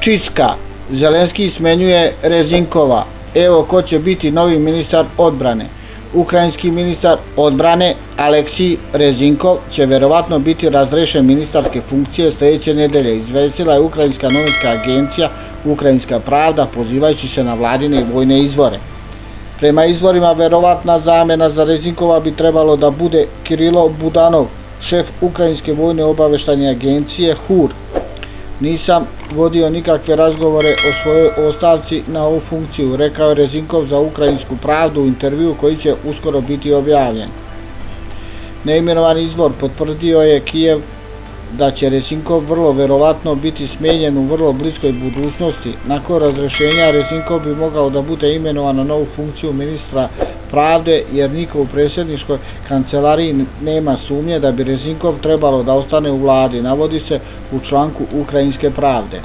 Čicka, Zelenski smenjuje Rezinkova. Evo ko će biti novi ministar odbrane. Ukrajinski ministar odbrane Aleksij Rezinkov će verovatno biti razrešen ministarske funkcije sljedeće nedelje, izvestila je ukrajinska novinska agencija Ukrajinska pravda pozivajući se na vladine i vojne izvore. Prema izvorima, verovatna zamena za Rezinkova bi trebalo da bude Kirilo Budanov, šef Ukrajinske vojne obaveštajne agencije HUR. Nisam vodio nikakve razgovore o svojoj ostavci na ovu funkciju, rekao je Rezinkov za Ukrajinsku pravdu u intervju koji će uskoro biti objavljen. Neimenovani izvor potvrdio je Kijev da će Rezinkov vrlo verovatno biti smenjen u vrlo bliskoj budućnosti. Nakon razrešenja Rezinkov bi mogao da bude imenovan na novu funkciju ministra pravde, jer niko u predsjedničkoj kancelariji nema sumnje da bi Rezinkov trebalo da ostane u vladi, navodi se u članku Ukrajinske pravde.